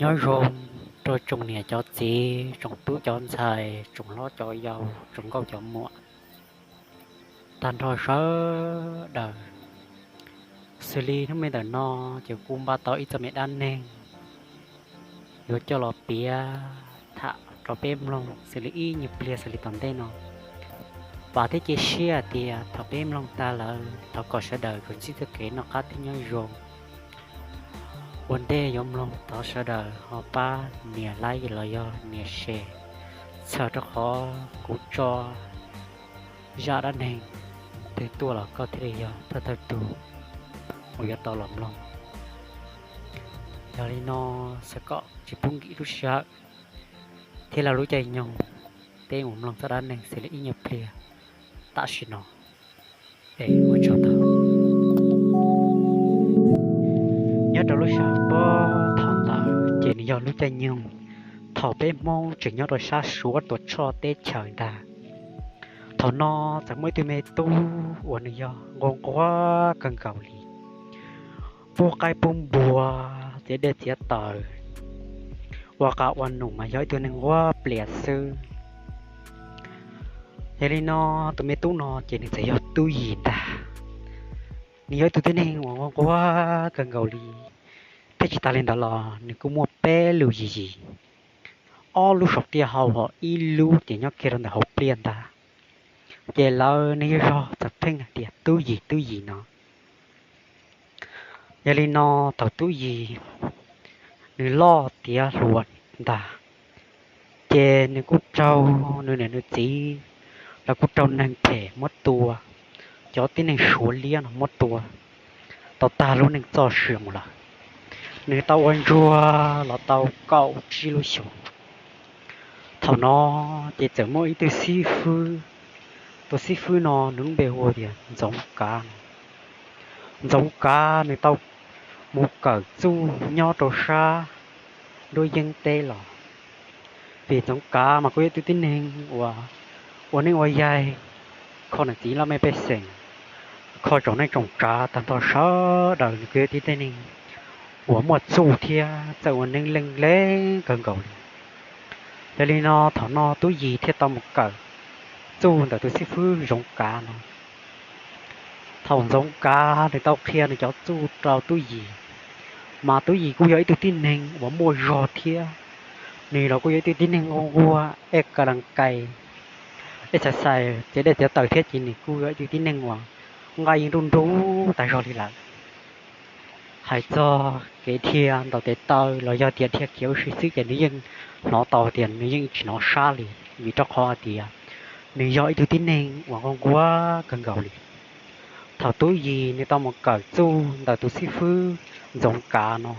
Nyob zoo rau tsoom niam cov txiv, tsoom tub cov ntxhais, tsoom hlob cov yau, tsoom nkauj cov muam, tag nrho sawv daws. Xws li hnub me ntawm no ces kuv npaj tau ib txoj me dab neeg yuav coj los piav tham rau peb mloog xws li ib nyuag pliag xws li tom ntej no. Vam thiab cia siab hais tias thaum peb mloog tag lawm thov kom sawv daws tsuas ntsib txoj kev noj qab thiab nyob zoo. Ua ntej yuav mloog thov sawv daws ho pab nias like los yog nias share, txhawm rau qhov kuv tso zaj dab neeg twg tuaj los koj thiaj li yog thawj thawj tug uas yuav tau los mloog. Yog li no, xav kom tsis pub nkim lub sij hawm thiab lub caij nyoog, peb mus mloog txoj dab neeg xws li ib nyuag pliag tam sim no. Nyob rau lub sij hawm puag thaum ntawd ces nws yog lub caij nyoog thaum peb Hmoob tseem nyob rau sab Suav tuam tshoj teb chaws ntag. Thaum no txawm muaj ib tug me tub uas nws yog nquag nquag kawg nkaus li, pub qaib pub npua, txiav dej txiav taws, ua qas ua num mas yog ib tug neeg nquag plias xwb. Yog li no, tus me tub no ces nws txawm yog Tub Yis ntag. Nws yog ib tug tib neeg uas nquag nquag kawg nkaus li, thiab tsis tas li ntawd los nws kuj muaj peb lub yim yim, ob lub saum tiaj hau hos ib lub ces nyob kiag rau ntawm hauv pliaj ntag. Ces lawv nws yog zog txawm pheej hais tias Tub Yis Tub Yis no. Yog li no, thaum Tub Yis nws loj tiav hluas ntag, ces nws kuj raug nws niam nws txiv, lawv kuj raug neeg phem muab tua, cov tib neeg Suav liab no muab tua tau tag lub neej txoj sia mus lawm. Nws tau ua ntsuag los tau kaum tsib lub xyoos. Thaum no ces txawm muaj ib tug xib fwb, tus xib fwb no nws lub npe hu tias Ntxoov Kav no. Ntxoov Kav nws tau mus kawm txuj nyob rau sab nruab yeeb teb los, vim Ntxoov Kav mas kuj yog ib tug tib neeg uas ua neeb ua yaig, kho niam txiv laj mej pej xeem, kho tsoom neej tsoom tsav tag nrho sawv daws, nws kuj yog ib tug tib neeg uas muaj txuj thiab txawj ua neeb leej leeb kawg nkaus li. Yog li no, thaum no Tub Yis thiaj tau mus kawm txuj ntawm tus xib fwb Ntxoov Kav no. Thaum Ntxoov Kav nws tau qhia nws cov txuj rau Tub Yis, mas Tub Yis kuj yog ib tug tib neeg uas muaj zog thiab, nws los kuj yog ib tug tib neeg nquag nquag, ej ka las kais, ej xais xais txiav dej txiav taws thiab, ces nws kuj yog ib tug tib neeg uas nqaij yeej nruj nruj tag zog li lawm. Hais txog kev dhia ntaus tes taw los yog tias dhia khiav ua si xwb ces nws yeej hnov tau tias nws yeej tsis hnov sab li, vim rau qhov hais tias nws yog ib tug tib neeg uas nquag nquag kawg nkaus li. Thaum Tub Yis nws tau mus kawm txuj ntawm tus xib fwb Ntxoov Kav no,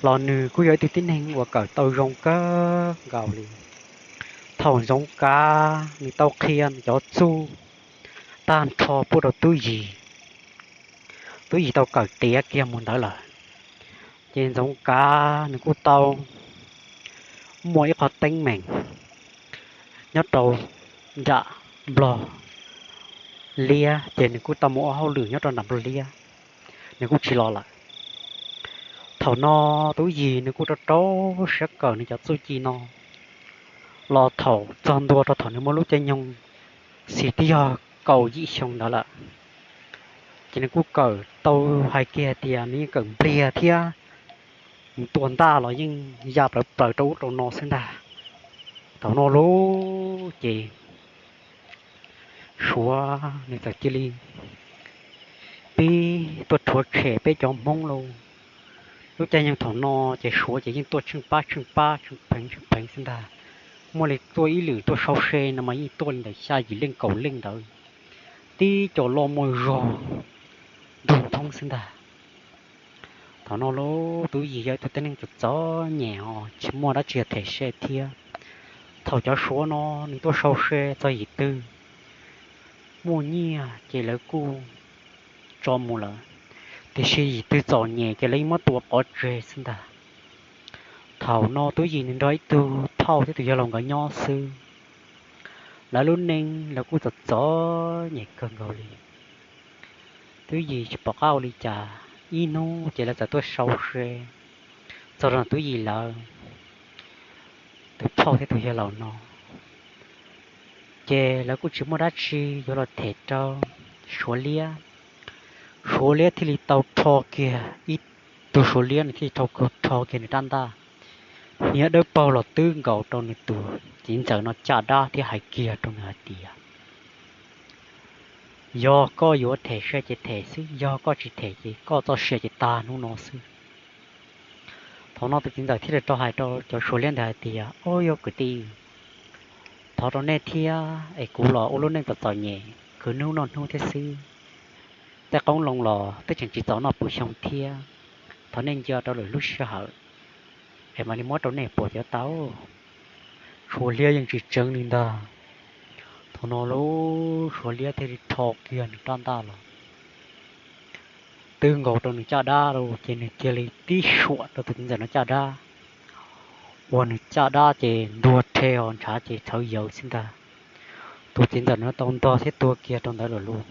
los nws kuj yog ib tug tib neeg uas kawm tau zoo kawg nkaus li. Thaum Ntxoov Kav nws tau qhia nws cov txuj tag nrho pub rau Tub Yis, Tub Yis tau kawm tiav kiag mus ntawd lawm, ces Ntxoov Kav nws kuj tau muaj ib qho teeb meem nyob rau nram Nplog Liab, ces nws kuj tau mus ua hauj lwm nyob rau nram Nplog Liab, nws kuj tsis los lawm. Thaum no Tub Yis nws kuj rau rau siab kawm nws cov txuj ci no, los thaum txog ntua rau thaum nws muaj lub caij nyoog xis twb yog kaum yim xyoo ntawd lawm, ces nws kuj kawm tau, hais kiag tias nws yeej kawm npliag thiab, mus tua ntaj los yeej ya plaws plaws rau ub rau no xwb ntag. Thaum no lauj ces Suav nws txawm cia li pib tuaj rhuav tshem peb cov Hmoob lauj. Lub caij nyoog thaum no ces Suav ces yeej tuaj tsheej pab tsheej pab tsheej pheev tsheej pheev xwb ntag. Muaj li tuaj ib lwm tuaj sau se no mas yeej tuaj li ntawm xya yim leej kaum leej ntawd, tib co loj muaj zog ntug nthoob xwb ntag. Thaum no lauj, Tub Yis yog ib tug tib neeg txom txom nyem os, tsis muaj dab tsi them se thiab. Thaum cov Suav no nws tuaj sau se txog yim twg muaj nyiaj ces lawv kuj tso mus lawm, tiam sis yim twg txom nyem ces lawv yeej muab tua pov tseg xwb ntag. Thaum no Tub Yis nws nrog ib tug phauj thiab tus yawg laus nkawd nyob xwb, lawv lub neej lawv kuj txom txom nyem kawg nkaus li. Tub Yis tsis pom qab ua li cas, ib hnub ces lawv txawm tuaj sau se, txog rau Tub Yis lawv tus phauj thiab tus yawg laus no, ces lawv kuj tsis muaj dab tsi yuav los them rau Suav liab. Suav liab thiaj li tau rho kiag ib tug Suav liab, nws thiaj li tau rho kiag nws rab ntaj hniav dawb paug los twb nkaus rau nws tus txiv ntxawm no caj dab thiab hais kiag rau nws hais tias, yog koj yuav them sia ces them xwb, yog koj tsis them ces koj txoj sia ces tag hnub no xwb. Thaum no tus txiv ntxawm thiaj li rov hais rau cov Suav liab ntawd hais tias, o, yog kwv tij, thov rau nej thiab es kuv los ua lub neej txom txom nyem kwv hnub noj hnub thiab xwb. Tej qoob loo los twb tseem tsis txaus noj puv xyoo thiab. Thov nej cia rau lwm lub sij hawm es mam li muab rau nej puas cov tau. Suav liab yeej tsis tseev li ntag. Thaum no lub Suav liab thiaj li rho kiag nws rab ntaj los twb nkaus rau nws caj dab lawm, ces nws cia li tib suam rau tus txiv ntxawm no caj dab, uas nws caj dab ces ntuag rhe os, ntshav ces txhawv yaws xwb ntag. Tus txiv ntxawm no tau ntog thiab tuag kiag rau ntawd lawm lauj.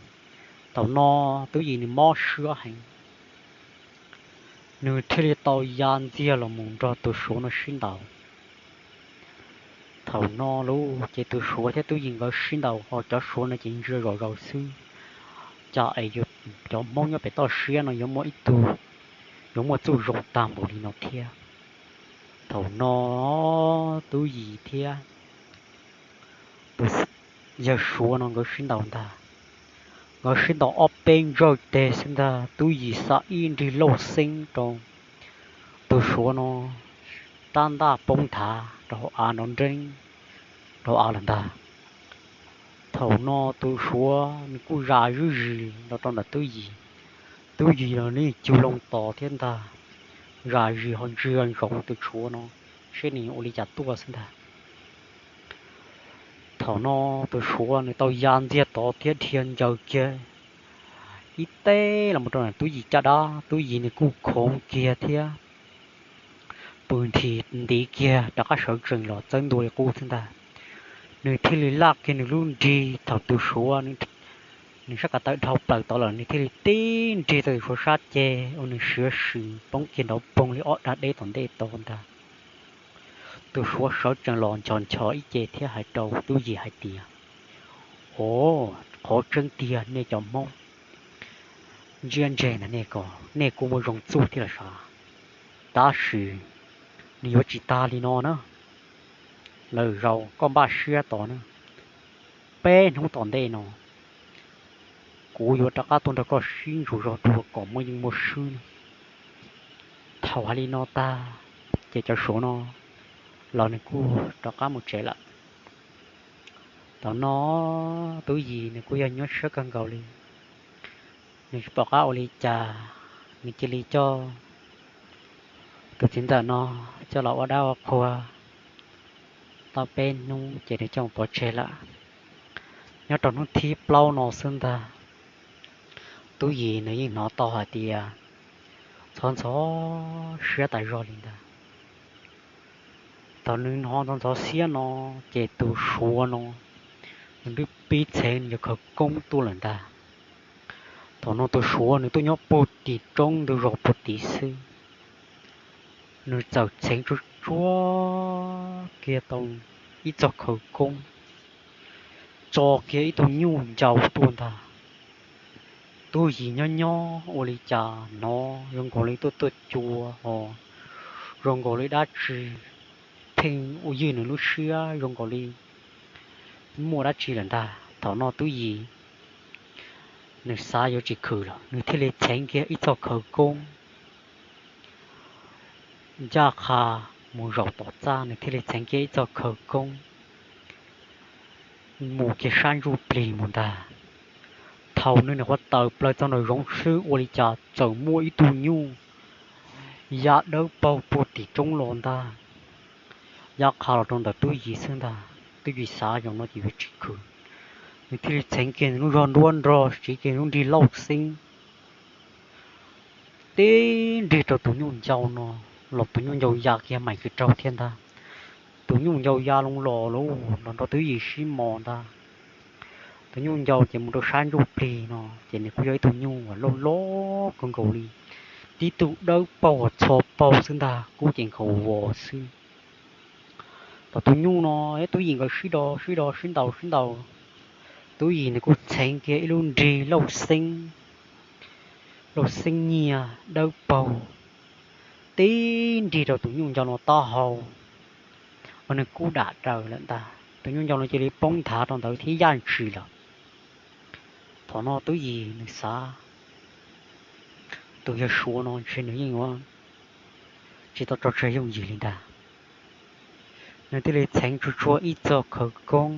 Thaum no Tub Yis nws mob siab heev, nws thiaj li tau ya ntxiag los mus nrog tus Suav no sib ntaus. Thaum no lawm ces tus Suav thiab Tub Yis nkawd sib ntaus, ho cov Suav no ces ntsia zom zaws xwb, cas es cov Hmoob nyob pem toj siab no yuav muaj ib tug yuav muaj txuj zoo tag npaum li no thiab. Thaum no Tub Yis thiab tus yawg Suav no nkawd sib ntaus ntag. Nkawd sib ntaus ob peb ntsawj teg xwb ntag, Tub Yis xa ib nrig lauj xeeb rau tus Suav no, rab ntaj poob nthav rau hauv av, nrov nreeb rau av lawm ntag. Thaum no tus Suav nws kuj zam zuj zus los rau ntawm Tub Yis. Tub Yis los nws cug loo tos thiab ntag, zam zuj zus ho ntsia ntsoov tus Suav no seb nws ua li cas tuaj xwb ntag. Thaum no tus Suav nws tau ya ntxiag tod thiab dhia ncaws kiag ib teb los mus rau ntawm Tub Yis caj dab, Tub Yis nws kuj khoov kiag thiab pw nthi ntiv kiag rov qab sawv tsees los txawb ntua li qub xwb ntag. Nws thiaj li laj kiag nws lub nrig, thaum tus Suav nws sab ko taw dhau plaws tod lawm, nws thiaj li tib nrig tau tus Suav sab ceg uas nws siav sim poob kiag nrov poog li ob dag deb tom ntej tod ntag. Tus Suav sawv tsees los nchos nchos ib ce thiab hais rau Tub Yis hais tias, o, qhov tseeb tiag nej cov Hmoob ntsia ntseg ntawm nej ko, nej kuj muaj zoo txuj thiab los sav, tab sis nws yuav tsis tag li no na. Lwm zaus koj npaj siab tos na, peb hnub tom ntej no kuv yuav rov qab tuaj nrog koj sib ntsuas zog dua kom muaj yeej muaj swb na. Thaum hais li no tag, ces cov Suav no los nws kuj rov qab mus tsev lawm. Thaum no Tub Yis nws kuj yog nyuaj siab kawg nkaus li, nws tsis pom qab ua li cas, nws cia li coj tus txiv ntxawm no coj los ua dab ua qhua tau peb hnub ces nws coj mus pov tseg lawm. Nyob rau hnub thib plaub no xwb ntag, Tub Yis nws yeej hnov tau hais tias ntxhov ntxhov siab tas zog li ntag. Thaum nws hnov ntxhov ntxhov siab no, ces tus Suav no nws twb pib txheev nws cov khawv koob tuaj lawm ntag. Thaum no tus Suav nws tuaj nyob puag tim roob ntug zos puag tim xwb, nws txawm txheev tsuag tsuag kiag tau ib txoj khawv koob, tso kiag ib tug nyuj ncau tuaj ntag. Tub Yis nyob nyob ua li cas hnov zoo nkaus li tuaj tuaj cua ho zoo nkaus li dab tsi pheej ua ywj nws lub siab zoo nkaus li muaj dab tsi lawm ntag. Thaum no Tub Yis nws xav yuav tsis khwm lawm, nws thiaj li txheev kiag ib txoj khawv koob ncaj qha mus zaum tom txaj, nws thiaj li txheev kiag ib txoj khawv koob mus kiag sab ntsuj plig mus ntag. Thaum nws nyuam qhuav tawm plaws txog nraum zoov xwb ua li cas txawm muaj ib tug nyuj ya dawb paug puag tim roob los ntag, ya qha los rau ntawm Tub Yis xwb ntag. Tub Yis xav zaum no ces yuav tsis khwm, nws thiaj li txheev kiag nws lub zog nruab nrog siv kiag lub nrig lauj xeeb tib nrig rau tus nyuj ncau no, los tus nyuj ncau ya kiag maim kis raug thiab ntag. Tus nyuj ncau ya loo los lawm los nrog Tub Yis sib mos ntag. Tus nyuj ncau ces mus rau sab ntsuj plig no ces nws kuj yog ib tug nyuj uas loj loj kawg nkaus li, tib tug dawb paug txho paug xwb ntag, kub ces nkhaus vos xwb. Thaum tus nyuj no, Tub Yis nkawd sib do sib do sib ntaus sib ntaus, Tub Yis nws kuj txheev kiag ib lub nrig lauj xeeb, lauj xeeb nyiaj dawb paug tib nrig rau tus nyuj nco no taub hau, ua nws kub dam raws lawm ntag. Tus nyuj nco no cia li poob nthav rau ntawd thiab yaj ntshis lawm. Thaum no Tub Yis nws xav, tus yawg Suav no ntshe nws yeej ua tsis tau tso tseg yooj yim li ntag. Nws thiaj li txheev tsuag tsuag ib txoj khawv koob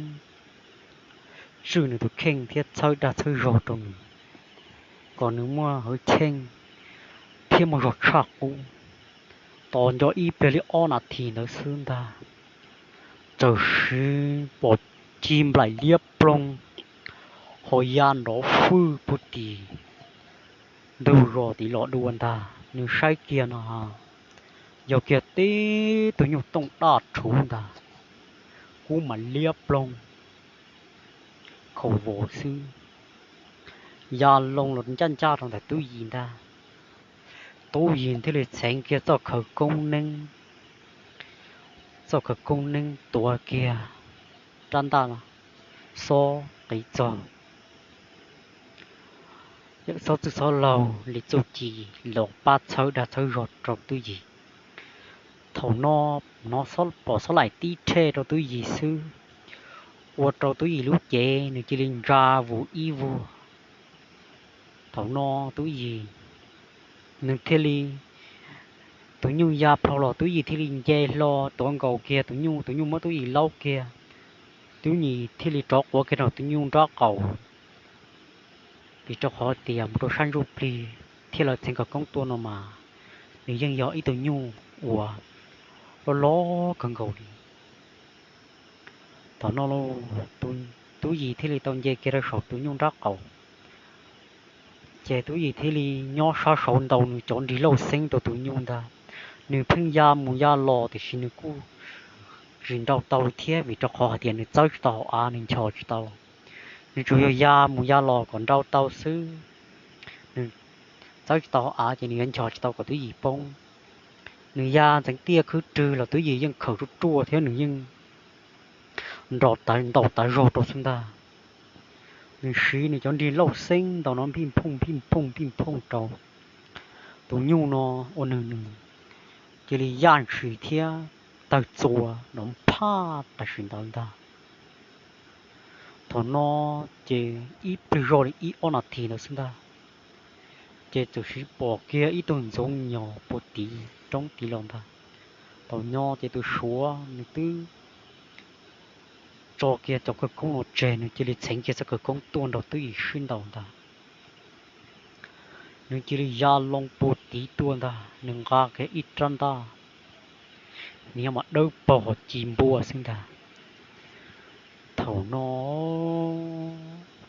tswj nws tus kheej thiab txhawb dag txhawb zog rau nws, kom nws muaj hawv kheej thiab muaj zog tshaj qub. Tos nco ib pliag li ob nas this ntawd xwb ntag, txawm siv pom ci nplaim liab ploog ho ya nrov fwj puag tim ntug zos tim los dua ntag. Nws saib kiag no, yog kiag tib tug nyuj tooj daj rhuv ntag, kub mas liab ploog, khaus vos xwb, ya loo los ncaj ncaj rau ntawm Tub Yis ntag. Tub Yis thiaj li txheev kiag txoj khawv koob neeb, txoj khawv koob neeb tuav kiag rab ntaj xob qiv txog, xob txwj xob laug li txuj ci los pab txhawb dag txhawb zog rau Tub Yis. Thaum no, no pom xob laim tib rhe rau Tub Yis xwb, ua rau Tub Yis lub cev nws cia li ntsa vus ib vuag. Thaum no Tub Yis, nws thiaj li, tus nyuj ya plho los Tub Yis thiaj li nce hlo tuav nkaus kiag tus nyuj, tus nyuj muab Tub Yis laub kiag, Tub Yis thiaj li rov quav kiag rau tus nyuj nraub qaum. Vim rau qhov tias mus rau sab ntsuj plig thiab lawv txheev khawv koob tuaj no mas, nws yeej yog ib tug nyuj uas loj loj kawg nkaus li. Thaum no, Tub Yis thiaj li tau nce kiag rau saum tus nyuj nraub qaum, ces Tub Yis thiaj li nyob sab saud ntaus nws cov nrig lauj xeeb rau tus nyuj ntag. Nws pheej ya mus ya los tiam sis nws kuj tsis nrau tau thiab, vim rau qhov hais tias nws txawb tsis tau hauv av, nws nchos tsis tau. Nws tsuas yog ya mus ya los kom nrau tau xwb. Nws txawb tsis tau hauv av ces nws yuav nchos tsis tau kom Tub Yis poob. Nws ya ntxeev tiaj khwb rwg los Tub Yis yeej khawm ruaj ruaj thiab nws yeej nrau tav, ntaus tav zog rau xwb ntag. Nws siv nws cov nrig lauj xeeb ntaus no npij nphooj npij nphooj npij nphooj rau tus nyuj no, ua nws, nws cia li yaj ntshis thiab tawg txuas nrov phaj tam sim ntawd ntag. Thaum no ces ib pliag zog li ib ob nas this ntawd xwb ntag, ces txawm siv pom kiag ib tug ntxoov nyos puag tim roob tid los ntag. Thaum no ces tus Suav nws twb tso kiag cov khawv koob no tseg, nws cia li txheev kiag txoj khawv koob tuaj nrog Tub Yis sib ntaus ntag. Nws cia li ya loo puag tid tuaj ntag, nws nqa kiag ib rab ntaj, nws yog mas dawb paug hos ci npua xwb ntag. Thaum no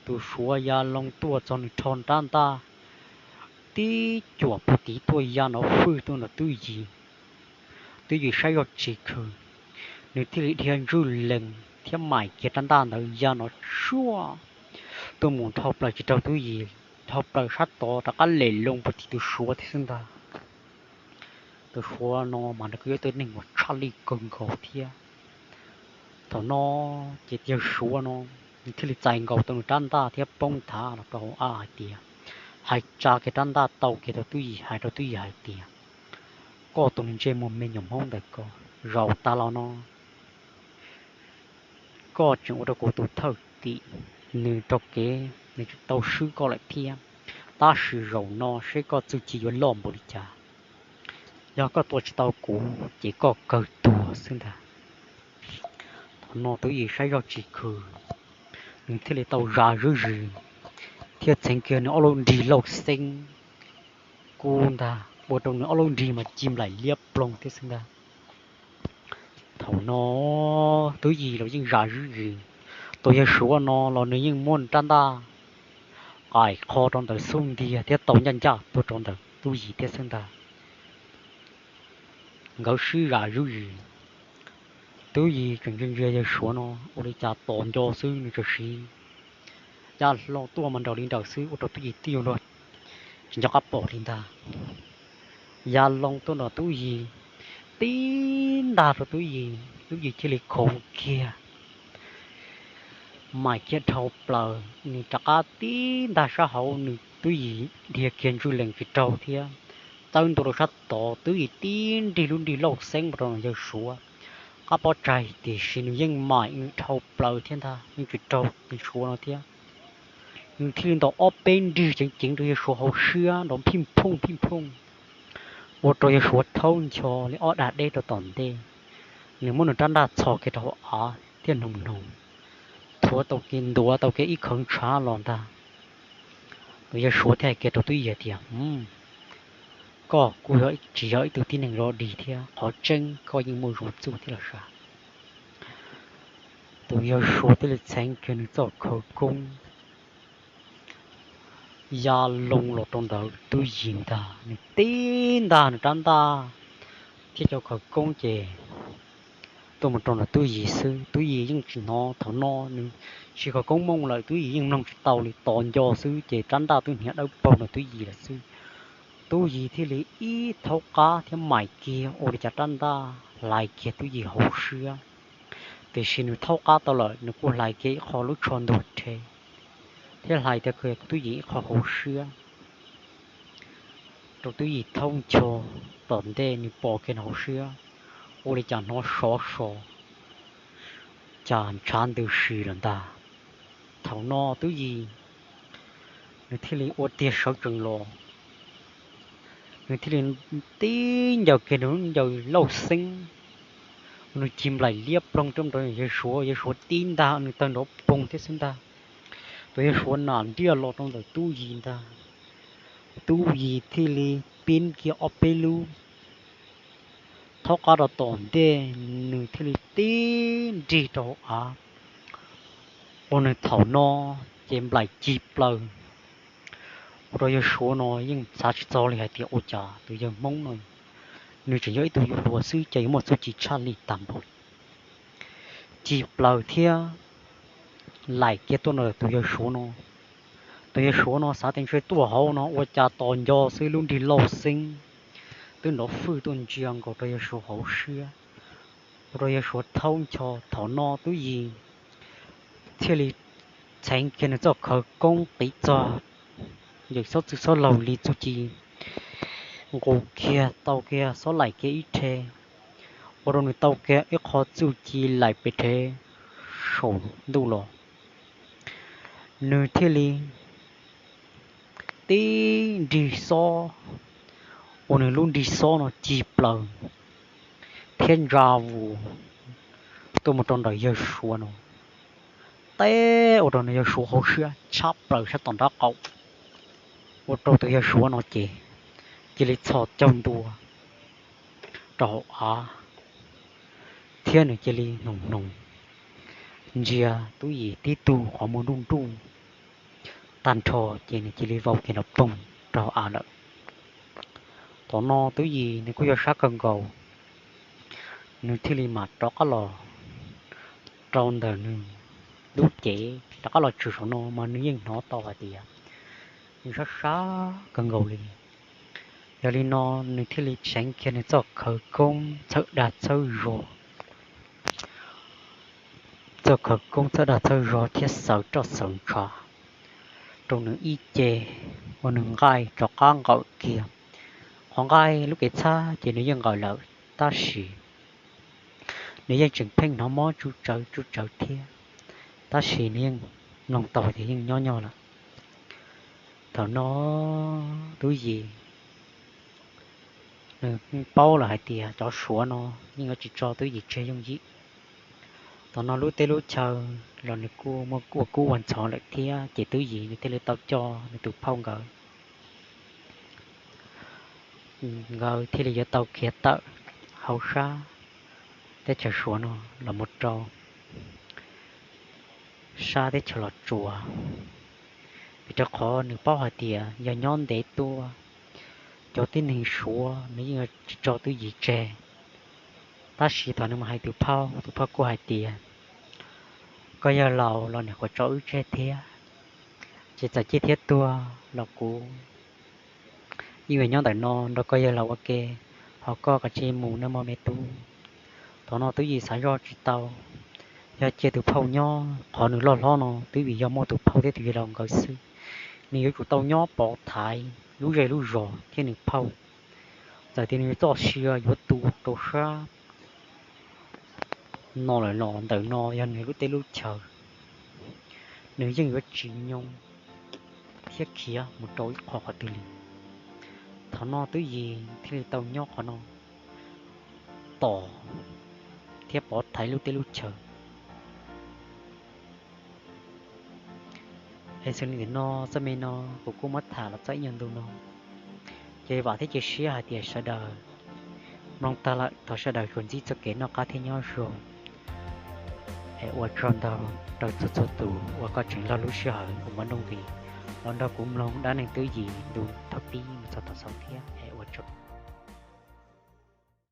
tus Suav ya loo tuaj txog nws rho rab ntaj tib cuam puag tid tuaj ya nrov fwj tuaj nrog Tub Yis. Tub Yis saib zoj tsis khw, nws thiaj li dhia ntswj lees thiab maim kiag rab ntaj ntawd ya nrov tsuaj tuaj mus dhau plaws tsis raug Tub Yis, dhau plaws sab tod rov qab lem loo puag tim tus Suav thiab xwb ntag. Tus Suav no mas nws kuj yog ib tug neeg uas tshaj lij kawg nkaus thiab. Thaum no ces tus Suav no nws thiaj li txais nkaus tau nws rab ntaj thiab poob nthav los rau hauv av hais tias, hais tsa kiag rab ntaj tau kiag rau Tub Yis, hais rau Tub Yis hais tias, koj tus niag ntsej muag me nyuam Hmoob ntawm ko, zaum tas los no koj tseem ua rau kuv tus thawj tim nws raug kev, nws tseem tau swb koj lawm thiab. Tab sis zaum no seb koj txuj ci yuav loj npaum li cas. Yog koj tua tsis tau kuv ces koj kawg tuag xwb ntag. Thaum no Tub Yis saib zoj tsis khw, nws thiaj li tau zam zuj zus thiab txheev kiag nws ob lub nrig lauj xeeb kub ntag, ua rau nws ob lub nrig mas ci nplaim liab ploog thiab xwb ntag. Thaum no Tub Yis los yeej zam zuj zus, tus yawg Suav no los nws yeej muab nws rab ntaj qaim qho rau ntawm xub ntiag thiab tau ncaj ncaj tuaj rau ntawm Tub Yis thiab xwb ntag. Nkawd sib zam zuj zus, Tub Yis tseem ntsia ntsia yawg Suav no ua li cas tos nco xwb, nws tseem siv ya hlo tuaj mas nraum li nraum xwb ua rau Tub Yis twb yuav luag tsis nco qab pom li ntag. ya loo tuaj nrog Tub Yis, tib ntag rau Tub Yis, Tub Yis thiaj li khoov kiag, maim kiag dhau plaws, nws rov qab tib ntag sab hauv, nws Tub Yis dhia kiag ntswj lees tsis raug thiab, txawb ntua rau sab tod, Tub Yis tib nrig lub nrig lauj xeeb mus rau yawg Suav qab pob tsaig, tiam sis nws yeej maim nws dhau plaws thiab ntag, yeej tsis raug yawg Suav no thiab. Nws thiaj li ntaus ob peb nrig ceev ceev rau yawg Suav hauv siab nrov phij phooj phij phooj, ua rau yawg Suav thaub ncho li ob dag deb rau tom ntej. Nws muab nws rab ntaj txhos kiag rau hauv av thiab hnoos hnoos, thuav tau kiag, ntuav tau kiag ib khawv ntshav los ntag. Tus yawg Suav thiaj hais kiag rau Tub Yis tias, Koj kuj tsis yog ib tug tib neeg loj dig thiab, qhov tseeb koj yeej muaj zog txuj thiab los sav. Tus yawg Suav thiaj li txheev kiag nws txoj khawv koob ya loo los rau ntawm Tub Yis ntag, nws tib ntag nws rab ntaj thiab cov khawv koob ces tuaj mus rau ntawm Tub Yis xwb. Tub Yis yeej tsis hnov, thaum no nws siv khawv koob mooj lawm, Tub Yis yeej mloog tsis tau li, tos nco xwb ces rab ntaj twb hniav dawb paug ntawm Tub Yis lawm xwb. Tub Yis thiaj li ib thaub qab thiab maim kiag ua li cas rab ntaj hlais kiag Tub Yis hauv siab, tiam sis nws thaub qab tau lawm nws kuj hlais kiag ib qho lub tsho ntuag rhe thiab hlais tau kiag Tub Yis ib qho hauv siab rau Tub Yis thaub ncho. Tom ntej nws pom kiag nws hauv siab ua li cas hnov sov so, cas ntshav ntws si lawm ntag. Thaum no Tub Yis nws thiaj li ua tiag sawv tsees los, nws thiaj li tib ncaws kiag nws lub ncaws lauj xeeb, nws cig nplaim liab ploog rau yawg Suav, yawg Suav tib ntag nws tawg nrov poog thiab xwb ntag. Tus yawg Suav nam ntiaj los rau ntawm Tub Yis ntag, Tub Yis thiaj li pib kiag ob peb lub thaub qab rau tom ntej, nws thiaj li tib nrig rau hauv av. Ua nws thaum no ces nplaim cig plaws, ua rau yawg Suav no yeej xav tsis txog li hais tias ua cas tus yawg Hmoob no nws tseem yog ib tug yuav hluas xwb ces yuav muaj txuj ci tshaj li tag npaum. Cig plaws thiab laim kiag tuaj ntawm tus yawg Suav no. Tus yawg Suav no xav tias ntshe tuaj hauv no ua cas tos nco xwb lub nrig lauj xeeb twb nrov fwj tuaj ntsia nkaus rau yawg Suav hauv siab, ua rau yawg Suav thaub ncho. Thaum no Tub Yis thiaj li txheev kiag nws txoj khawv koob qiv txog yawm xob txwj xob laug li txuj ci, nqus kiag tau kiag xob laim kiag ib rhe, ua rau nws tau kiag ib qho txuj ci laim pes rhe saum ntuj los. Nws thiaj li tib nrig xob, ua nws lub nrig xob no cig plaws thiab ntsa vus tuaj mus rau ntawm yawg Suav no, teb ua rau nws yawg Suav hauv siab tshab plaws sab tom nraub qaum, ua rau tus yawg Suav no ces cia li txhos caug ntua rau hauv av, thiab nws cia li hnoos hnoos ntsia Tub Yis tib tug qhov muag nruj nruj tag nrho, ces nws cia li vau kiag nrov poog rau hauv av lawm. Thaum no Tub Yis nws kuj yog sab kawg nkaus, nws thiaj li mam rov qab los rau ntawm nws lub cev, rov qab los tshwm saum no mas nws yeej hnov tau hais tias nws sab sab kawg nkaus li. Yog li no nws thiaj li txheev kiag nws txoj khawv koob txhawb dag txhawb zog, txoj khawv koob txhawb dag txhawb zog thiab xaws roj xaws ntshav rau nws ib ce, ua nws nqaij rov qab nqawm kiag. Qhov nqaij lub kev txhab ces nws yeej nqawm lawm, tab sis nws yeej tseem pheej hnov mob tsuj tsawv tsuj tsawv thiab, tab sis nws yeej mloog tau tias yeej nyob nyog lawm. Thaum no Tub Yis nws paub lawm hais tias cov Suav no yeej yuav tsis tso Tub Yis tseg yooj yim. Thaum no lub teb lub chaw los nws kuj muaj ua kub ua ntxhov lawm thiab, ces Tub Yis nws thiaj li tau coj nws tus phauj nkawd, nkawd thiaj li yuav tau khiav tawm hauv sab teb chaws Suav no los mus rau sab teb chaws Los Tsuas, vim rau qhov nws paub hais tias yog nyob ntev tuaj, cov tib neeg Suav nws yeej tsis tso Tub Yis tseg. Tab sis thaum nws mus hais tus phauj, tus phauj kuj hais tias, koj yawg laus los niam qhuav tso wb tseg thiab, ces txawm ciaj thiab tuag los kuv Yeej yuav nyob ntawm no nrog koj yawg laus ua ke, ho koj kav tsij mus nawb mog me tub. Thaum no Tub Yis xav zoj tsis tau, yog cia tus phauj nyob qhov nws loj hlob no twb vim yog muaj tus phauj thiab tus yawg laus nkawd xwb. Nws yuav tsum tau nyob pov thaiv lub zej lub zos thiab nws phauj. Txawm tias nws txoj sia yuav tu rau sab no lawm los ntawm no yog nws lub teb lub chaw, nws yeej yuav tsis nyoo thiab khiav mus rau ib qho qhov twg li. Thaum no Tub Yis thiaj li tau nyob qhov no tos thiab pov thaiv lub teb lub chaw. Es xws li ntawm no, txoj me no kuv kuj muab tham los txog ib nyuag ntu no. Ces vam thiab cia siab hais tias sawv daws mloog tag lawm thov sawv daws tsuas ntsib txoj kev noj qab thiab nyob zoo. Es ua tsaug ntau rau txhua txhua tus uas koj tseem laug lub sij hawm uas muaj nuj nqis los nrog kuv mloog dab neeg Tub Yis ntu thib pib mus txog thaum xaus thiab es ua tsaug.